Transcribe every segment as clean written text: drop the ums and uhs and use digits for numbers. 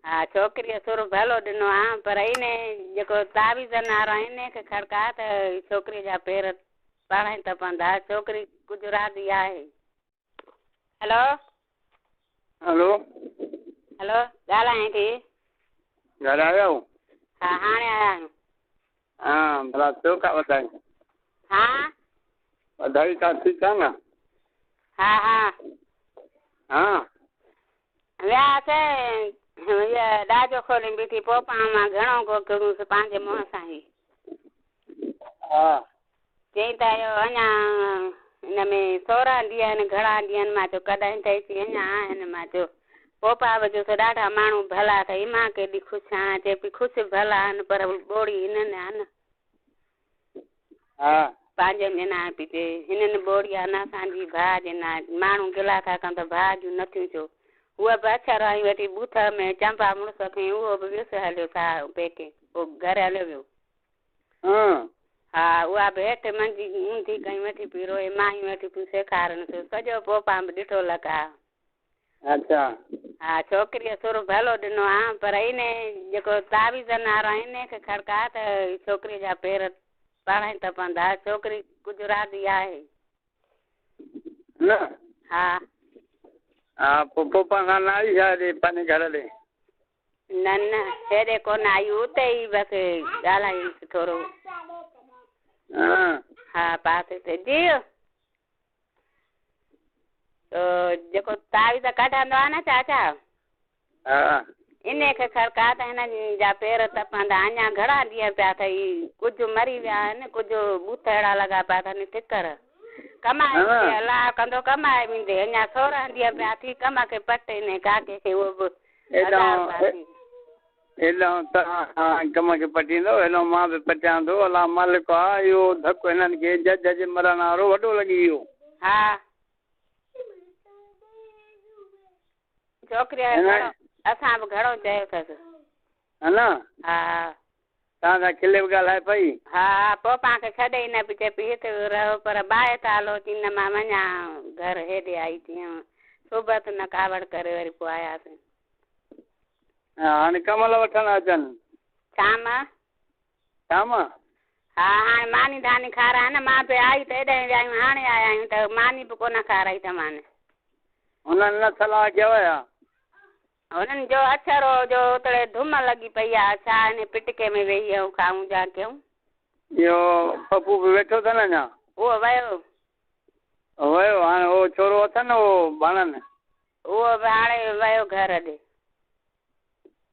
ها ڇوڪريء سر ڀلو ڏنو آ پر انهي جيڪو تعويذن وارو آ انهي کي کڙڪاء ته ڇوڪريء جا پير پاڻهي تپندا. ڇوڪري ڪجهه راضي آهي. هيلو. هيلو. هيلو ڳالهايان ٿي. گهر آيا آهيو؟ ها هاڻي آيا آهيون. ها ڀلا ٿيو ڪا وڌائي؟ ها. وڌائي ڪا ٺيڪ آ نه؟ ها ها. ها. وياسي هيء ڏاجو کولي بيٺي پوء پاڻ مان گهڻو گوڪيوس پنهنجي منهن سان ئي. ها. چيائين ته اهو اڃا هن ۾ 16 ڏينهن آهن گهڻا ڏينهن مان چيو ڪڏهن ته اچي اڃا آهن مان چيو پوپا به چيو ته ڏاڍا ماڻهو ڀلا اٿئي مان ڪيڏي خوش آهيان چئي پئي خوش ڀلا آهن پر ٻوڙي هنن آ نه. ها. پنهنجن جي نانء پئي چئي هنن ٻوڙي آ نه اسان جي ڀاء جي نانء ماڻهو گلا ٿا ڪن ته ڀاء جون نٿيون چو هوء به اڇر آئي ويٺي ٻوٿ ۾ چنبا مڙس کنئي اهو به ويس هليو ڇا پيڪي پوء گهر هليو ويو. ها. ها اها به هيٺ منجي اونڌي ڪئي ويٺي پئي روئي مايون ويٺيون پيون سيکارنس سڄو پوپان به ڏٺو لڳا. اڇا. ها ڇوڪريء سر ڀلو ڏنو آ پر انهي جيڪو تعويذن وارو آ انهي کي کڙڪاء ته ڇوڪريء جا پير پاڻهي تپندا. ڇوڪري ڪجهه راضي آهي. نه. ها. ها پوء پوپان سان نه آئي ڇا هيڏي پنهنجي گهر ڏي؟ نه نه هيڏي ڪونه آئي اتي ئي بس ڳالهايونس ٿورو. ها. ها پاسي تي جيء. تو جيڪو تعويذ ڪڍندو آ نه چاچا. ها. انهي کي کڙڪاء ته هن جا پير تپندا. اڃا گهڻا ڏينهن پيا اٿئي. ڪجهه مري ويا آهن، ڪجهه ٻوٿ اهڙا لڳا پيا اٿن ٺڪر. ڪمائي ويندي الله ڪندو ڪمائي ويندي. اڃا 16 ڏينهن پيا ٿي ڪم کي پٽ انهي ڪاڪي کي اهو به هزار رپيا ٿي. هيڏانهن توهان ڪم کي پٽيندؤ، هيڏانهن مان به پٽيان ٿو. الله مالڪ آ، اهو ڌڪ هنن کي جج جي مرڻ وارو وڏو لڳي ويو. ها. ڇوڪريء کي گهڻو اسان به گهڻو چيو اٿس. ها نه؟ ها. توهان سان کلي به ڳالهائي پئي؟ ها ها، پوء پاڻ کي ڇڏي ئي نه پئي، چئي پئي هتي رهو پر ٻاهر ٿا هلو چي نه مان وڃان گهر هيڏي آئي چيائون صحبت نه ڪاوڙ ڪري وري پوء آياسين. ها هاڻي ڪمل وٺڻ اچن. شام. شام؟ ها هاڻي ماني ڌاني کارائي نه مان به آئي ته ايڏانهن ويا آهيون هاڻي آيا آهيون ته ماني به ڪونه کارائي اٿمان. هنن نه صلاح ڪيو يا؟ هنن جو اڇر هو جو اتڙي ڌم لڳي پئي آ ڇا انهي پٽڪي ۾ ويهي ائون کائون جا ڪيون. اهو پپو به ويٺو اٿن اڃا؟ اهو ويو. ويو هاڻي اهو ڇورو اٿن اهو ڀاڻن؟ اهو به هاڻي ويو گهر ڏي.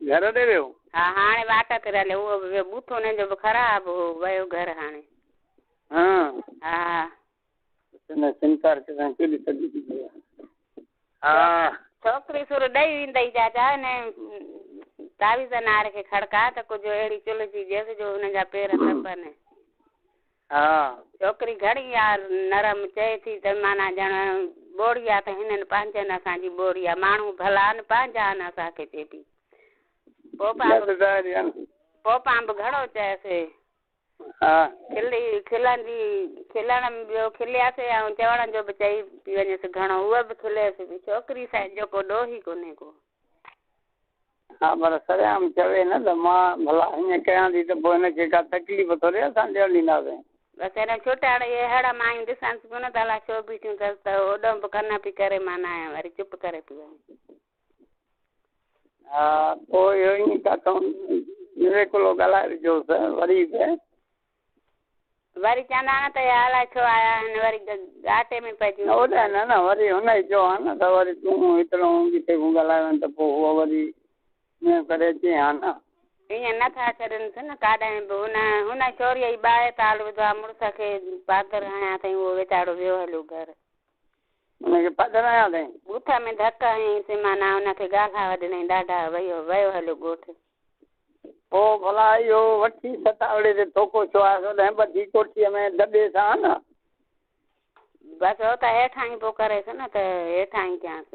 گهر ڏي ويو؟ ها هاڻي واٽ تي رليو اهو به ويو ٻوٿ انهن جو به خراب هو ويو گهر هاڻي. ها. ها. نه سنسار ڪڏهن ڪيڏي سڄي ٿي پئي آ. ها. ڇوڪري سر ڏئي ويندئي چاچا ان تعويذ نار کي کڙڪاء ته ڪجهه اهڙي چلهه جي جيس جو هن جا پير تپن. ها. ڇوڪري گهڻي آ نرم چئي ٿي ته معنيٰ ڄڻ ٻوڙي آ ته هنن پنهنجن اسان جي ٻوڙي آ ماڻهو ڀلا آهن پنهنجا آهن اسان کي چئي پئي. پوپان به گهڻو چيس. ها. کلي کلندي کلڻ جو کلياسي ۽ چوڻ جو به چئي پئي وڃيس گهڻو هوء به کليس پئي ڇوڪري سان جو ڪو ڏوهه ئي ڪونهي ڪو. ها پر سرعام چوي نه ته مان ڀلا ائين ڪيان ٿي ته پوء هن کي ڪا تڪليف ٿوري اسان ڏيڻ ڏينداسين. بس هن ڇوٽاڙ اهي هڙ مايون ڏسانس پيون نه ته الاء ڇو بيٺيون اٿس ته اوڏانهن به ڪن پئي ڪري معنيٰ وري چپ ڪري پئي وڃي. ها پوء اهو ائين ڪاٿئون نويڪلو ڳالهائي وجهوس وري به. وري چوندا نه ته اهي الائي ڇو آيا آهن وري ڳاٽي ۾ پئجي نه اوڏانهن نه نه وري هن ئي چيو ها نه ته وري تون هيترو ڪٿي کان ڳالهائي وڃ ته پوء هوء وري ائين ڪري اچي ها نه. ائين نه ٿا ڇڏنس نه ڪاڏانهن به هن هن ڇوريء ئي ٻاهر تال وڌو آهي مڙس کي پادر هنيا اٿئي اهو ويچارو ويو هليو گهر. هن کي پادر هنيا اٿئي؟ ٻوٿ ۾ ڌڪ هنيائينس معنيٰ هن کي ڳالها ڏنائين ڏاڍا ويو ويو هليو ڳوٺ. پوء ڀلا اهو وٺي ستاوڙي تي ٿوڪو ڇو آيس اوڏانهن ٻڌي ڪوٺيء ۾ دٻي سان نه. بس هو ته هيٺان ئي پوء ڪريس نه ته هيٺان ئي ڪيانس.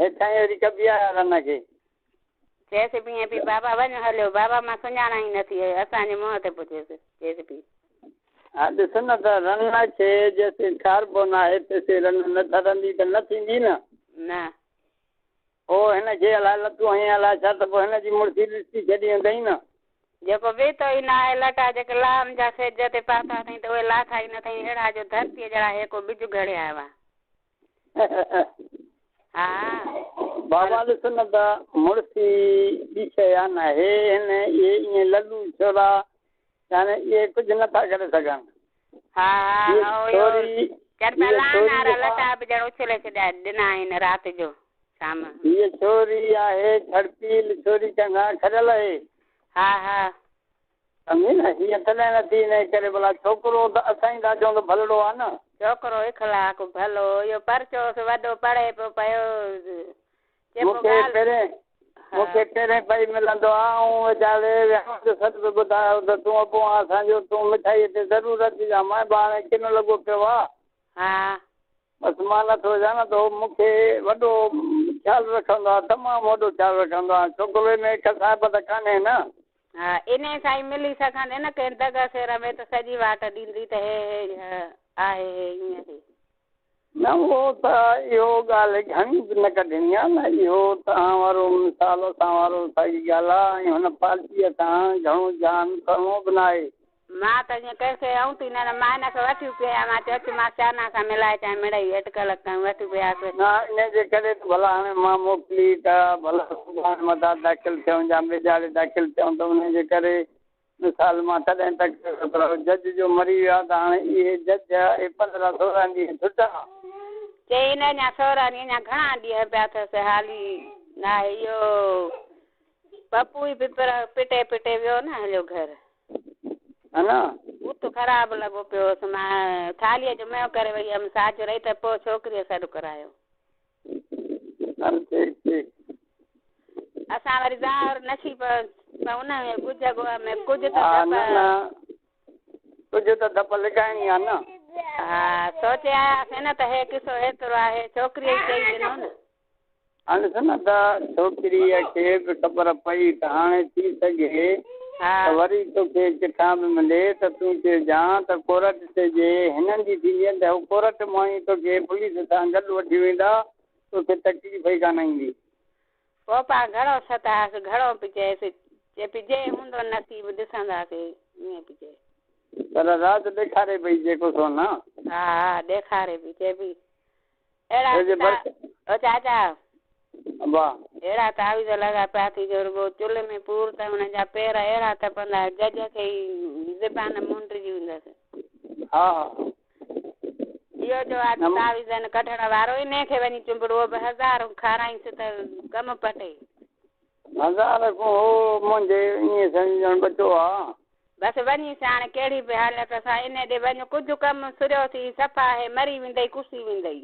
هيٺان ئي وري ڪبي آهي رن کي. چيس به ائين پئي بابا وڃ هليو بابا مان سڃاڻان ئي نٿي اسان جي منهن تي پڇيس چيس پئي. ها ڏس نه ته رن کي جيسين ٺاربو ناهي تيسين رن نه ٺرندي ته نه ٿيندي نه. نه. هو هن کي الائي لتون هنئين الائي ڇا ته پوء هن جي مڙسي ڏسي ڇڏي هوندئي نه. جيڪو بيتو ئي نه آهي، لٽا جيڪي لاهم جا سيج تي پاتا اٿئين ته اهي لاٿا ئي نه اٿئين، اهڙا جو ڌرتيء جهڙا هيڪو ٻج گهڙي آيو آهي. ها. بابا ڏس نه ته مڙسي ٻي شيء آهي نه هي هن اهي ائين للو ڇورا يعني اهي ڪجهه نه ٿا ڪري سگهن. ها ها هيء ۽ اهو ڇوري چون پيا هيء لاهن ڇوري وارا آ. لٽا به ڄڻ اڇلي ڇڏيا ڏنا آهن رات جو شام. هيء ڇوري آهي ڇڙپيل ڇوري ڪنهن کان کڄيل اهي. ها ها. سمجهين نه هيء تڏهن نه ٿي انهيء ڪري ڀلا ڇوڪرو ته اسان ئي ٿا چئون ته ڀلڙو آ نه. ڇوڪرو اخلاق ڀلو اهو پرچو هوس وڏو پڙهي پيو پيو چئي مون پيو کي ڳالهه پهرين ها. مون کي پهرين پئي ملندو آ ۽ ويچاري وهانء جو سڏ به ٻڌايو ته تون ابو آن اسان جو تون مٺائيء تي ضرور اچجان مان به هاڻي ڪن لڳو پيو آ. ها. بس مان نٿو اچان نه ته هو مون کي وڏو خيال رکندو آ تمام وڏو خيال رکندو آ ڇوڪري ۾ ڪسائپ ته ڪانهي نه. ها انهيء سان ئي ملي سگهندين نه ڪنهن دڳ سير ۾ ته سڄي واٽ ڏيندي ته هي هي آهي هي ائين هي. نه اهو ته اهو ڳالهه گهڻي به نه ڪڍڻي آ نه اهو توهان وارو مثال اسان وارو ساڳي ڳالهه آ ۽ هن پارٽيء سان گهڻو جان ڪرڻو به ناهي. مان ته ائين ڪنهن کي آئون ٿي نه نه مان هن کي وٺي پئي آيان مان چيو اچ مان شانا سان ملائي اچان مڙئي اٽڪل ڪيون وٺي پئي آيس. نه انهيء جي ڪري ته ڀلا هاڻي مان موڪلي ته ڀلا سڀاڻي متان داخل ٿيون يا ٻئي ڏهاڙي داخل ٿيون ته انهيء جي ڪري مثال مان تڏهن تڪ پر جج جو مري ويو آهي ته هاڻي اهي جج اهي 15 16 ڏينهن ڇٽا. چيائين نه اڃا 16 ڏينهن اڃا گهڻا ڏينهن پيا اٿس حالي ناهي اهو پپو ئي به پر پٽي پٽي ويو نه هليو گهر. ها نه. بت خراب لڳو پيو هوس مان ٿالهيء جو ميو ڪري وئي هيم ساجهر ئي ته پوء ڇوڪريء سڏ ڪرايو. هل ٺيڪ ٺيڪ. اسان وري ظاهر نصيب پئون نه ڳجهه ڳوهه ۾ ڪجهه ته ها ڌپ. نه نه ڪجهه ته ڌپ لڪائڻي آ نه. ها سوچي آياسين نه ته هي قصو هيترو آهي ڇوڪريء ئي چئي ڏنو نه. هاڻي ڏس نه ته ڇوڪريء کي به خبر پئي ته هاڻي ٿي سگهي ته وري توکي ڪٿان به ملي ته تون چئجان ته ڪورٽ تي جي هنن جي ٿيندي ته هو ڪورٽ مان ئي توکي پوليس سان گڏ وٺي ويندا توکي تڪليف ئي ڪانه ايندي. پوء پاڻ گهڻو ستايس گهڻو پئي چيس چي پئي جي هوندو نصيب ڏسنداسين ائين پئي چئي. پر راز ڏيکاري پئي جيڪو سو نه. ها ها ڏيکاري پئي چئي پئي اهڙا او چاچا ابا. اهڙا تعويذ لڳا پيا ٿي جو رڳو چلهه ۾ پور ته هن جا پير اهڙا تپندا جج کي ئي زبان مونڊجي ويندس. ها. اهو جو آ تعويذن ڪڍڻ وارو انهي کي وڃي چنبڙ اهو به هزار کارائينس ته ڪم پٽي. هزار کان هو منهنجي ائين سمجهه ڄڻ ٻچو آ. بس وڃيس هاڻي ڪهڙي به حالت سان انهي ڏي وڃ ڪجهه ڪم سريو ٿي صفا هي مري ويندئي ڪسي ويندئي.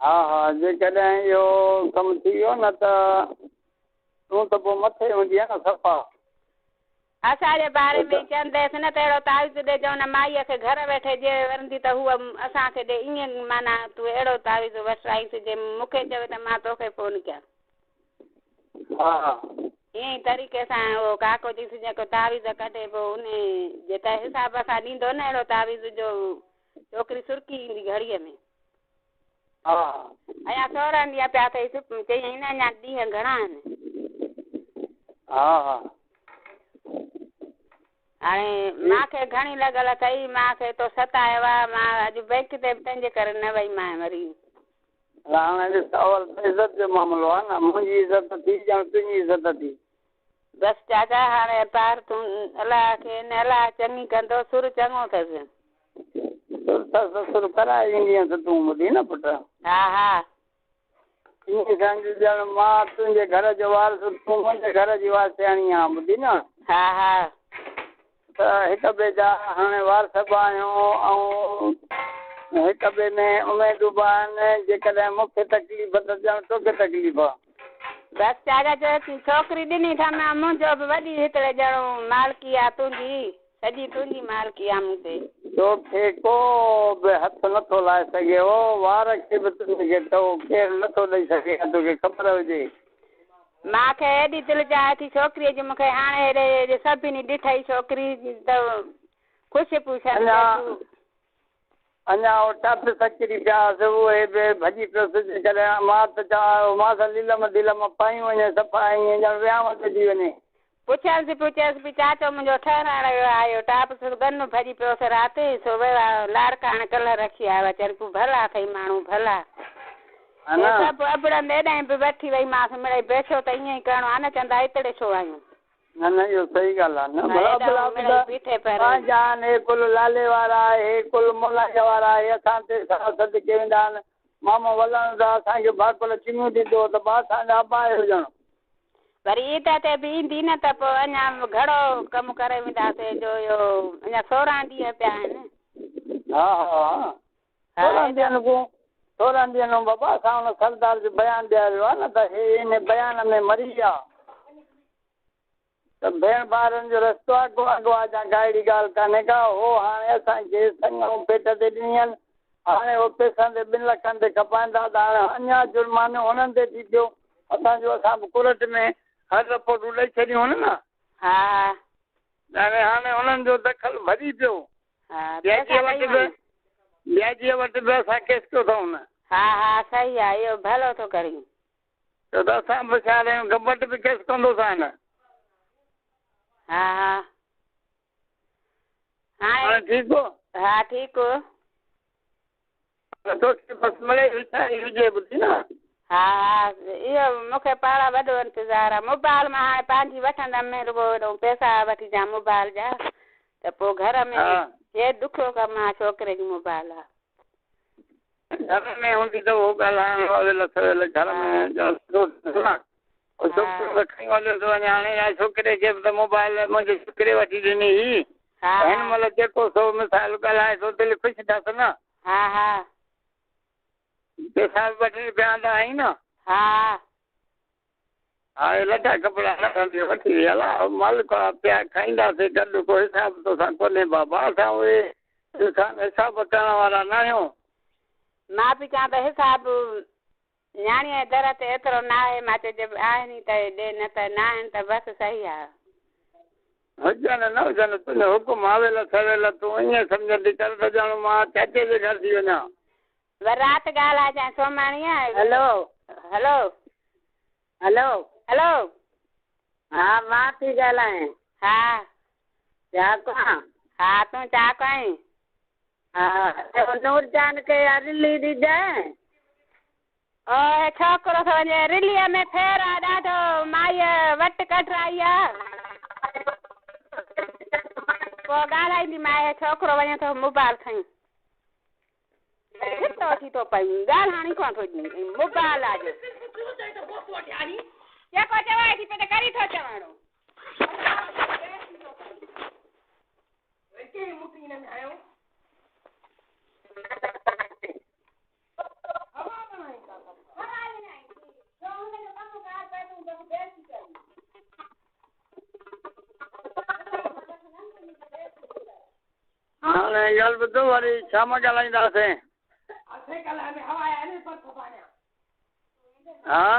ها ها جيڪڏهن اهو ڪم ٿي ويو نه ته تون ته پوء مٿي هوندينء نه صفا. اسان جي باري ۾ چونديس نه ته اهڙو تعويذ ڏي جو ان مائيء کي گهر ويٺي جي ورندي ته هوء اسان کي ڏي ائين معنيٰ تون اهڙو تعويذ وٺرائينس جي مون کي چوي ته مان توکي فون ڪيان. ها. ائين ئي طريقي سان اهو ڪاڪو چيس جيڪو تعويذ ڪڍي پوء انهي جي ته حساب سان ڏيندو نه اهڙو تعويذ جو ڇوڪري سرڪي ايندي گهڙيء ۾. ها. اڃا 16 ڏينهن پيا اٿئي چيائين نه اڃا ڏينهن گهڻا آهن. ها ها. هاڻي مان کي گهڻي لڳل اٿئي مان کي تو ستايو آ مان اڄ بئنڪ تي به تنهنجي ڪري نه وئي مانء وري. هاڻي ڏس اول ته عزت جو معاملو آ نه منهنجي عزت ٿي ڄڻ تنهنجي عزت ٿي. بس چاچا هاڻي پار تون الله کي نه الله چڱي ڪندو سر چڱو اٿس. سر اٿس ته سر ڪرائي ايندينس تون ٻڌي نه پٽ. ها ها. ائين سمجهه ڄڻ مان تنهنجي گهر جو وارث تون منهنجي گهر جي وارثياڻي آن ٻڌي نه. ها ها. ته هڪ ٻئي جا هاڻي وارث به آهيون ۽ هڪ ٻئي ۾ اميدون به آهن، جيڪڏهن مون کي تڪليف ته ڄڻ توکي تڪليف. بس چاچا چيو ڇوڪري ڏني اٿم منهنجو به وڏي هتڙي ڄڻ مالڪي آ تنهنجي، سڄي تنهنجي مالڪي آ مون تي. توکي ڪو به هٿ نٿو لائي سگهي، او وار کي به تنهنجي ٽئو ڪير نٿو ڏئي سگهي ۽ توکي خبر هجي. مان کي ايڏي دل چاهي ٿي ڇوڪريء جي مون کي هاڻي هيڏي هيڏي سڀني ڏٺئي ڇوڪري ته خوش پيون ٿين اڃا چئي تون. اڃا اهو ٽپ سچري پيا هئس، اهي به ڀڄي پيس، جيڪڏهن مان ته چوان مان ته ليلم ڌيلم پايون وڃي صفا ائين ڄڻ وهانء تي ٿي وڃي. پڇيس پڇيس به چاچو منهنجو ٺهرائڻ ويو آهي اهو ٽاپ سو ڳن ڀڄي پيس رات سو ويو آهي لاڙڪاڻي ڪلهه رکي آيو آهي چون پيو ڀلا اٿئي ماڻهو ڀلا ها هي نه. سڀ ابڙن ايڏانهن به وٺي وئي مانس مڙئي بيٺو ته ائين ئي ڪرڻو آهي نه چوندا اتڙي ڇو آيون. نه نه اهو صحيح ڳالهه آهي نه ها ڀلا ايڏانهن ڀلا مڙئي ٻڌاء بيٺي پر پنهنجا آهن هي ڪل لالي وارا هي ڪل مولائيء وارا هي اسان تي ساهه صدقي ويندا آهن مامو ولڻ ته اسان کي ڀاڪر چميون ڏيندو هو ته ڀاء اسان جا ابا آهيو ڄڻ. وري عيد تي به ايندي نه ته پوء اڃا گهڻو ڪم ڪري وينداسين جو اهو اڃا 16 ڏينهن پيا آهن. ها ها ها 16 ايڏا ڏينهن کان 16 ڏينهن کان بابا اسان ان سردار جو بيان ڏياريو آهي نه ته هي ان بيان ۾ مري ويا ته ڀيڻ ڀائرن جو رستو آهي ڪو اغوا جا گائڙي ڳالهه ڪانهي ڪا هو هاڻي اسان کي سڱ ۽ پيٽ تي ڏني آهن هاڻي هو پئسن تي 2 لکن تي کپائيندا ته هاڻي اڃا جرمانو هنن تي ٿي پيو اسان جو اسان به ڪورٽ ۾ هر رپورٽون ڏئي ڇڏيون هن نه ها هاڻي هاڻي هنن جو دخل ڀري پيو ها پئسا وياجيء وٽ ڏئي به وڃ وياجيء وٽ به اسان ڪيس ڪيو اٿئون نه ها ها صحيح آهي اهو ڀلو ٿو ڪرين ڇو ته اسان به هوشيار آهيون گبٽ به ڪيس ڪندوسان نه ها ها هاڻي هاڻي ٺيڪ هو ها ٺيڪ ته توکي بس مڙئي هوشياري هجي ٻڌي نه ها ها اهو مون کي پاڻ وڏو انتظار آهي موبائل مان هاڻي پنهنجي وٺندم رڳو هيڏو پئسا وٺي جا موبائل جا ته پوءِ گهر ۾ ها هي ڏکيو ڪم آهي ڇوڪري جي موبائل آهي گهر ۾ هوندي ته اهو ڳالهائڻ اويل سويل گهر ها ۾ ڇوڪرو ها ته کڻي هليو ٿو وڃي هاڻي يا ڇوڪري کي به ته موبائل منهنجي ڇوڪري وٺي ڏني هئي ها ته هن مهل جيڪو سو مثال ڳالهائي ٿو دل خوش اٿس نه ها ها پئسا به 2 رپيا آندا آهين نه ها ها هي لٽا ڪپڙا رکندي وٺي هلا مالڪ آ پيا کائينداسين گڏ ڪو حساب توسان ڪونهي بابا اسان اهي انسان حساب ڪرڻ وارا نه آهيون مان به چوان ته حساب نياڻيءَ جي در تي ايترو نه آهي مان چيو جي آهن ئي ته ڏي نه ته نه آهن ته بس صحيح آهي هجن نه هجن تنهنجو حڪم اويل سويل تون ائين سمجهندي ڪر ته ڄڻ مان چاچي جي گهر ٿي وڃان وري رات ڳالهائجانءِ سوماڻيءَ هيلو هيلو هيلو هيلو ها مان ٿي ڳالهايان ها چاڪ آهي ها تون چاڪ آهين ها نورجهان کي رلي ڏجانءِ او ڇوڪرو ٿو وڃي رليءَ ۾ ڦير آهي ڏاڍو مائيءَ وٽ ڪڍرائي آهي پوءِ ڳالهائينديمانءِ ڇوڪرو وڃي ٿو موبائل کڻي ڇتو ٿي ٿو پئي ڳالهائڻ ئي ڪونه ٿو ڏئي موبائل آهي جيڪو چوائي ٿي پئي ته ڪري ٿو چوڻو هاڻي ڳالهه ٻڌو وري شام ڳالهائينداسين ها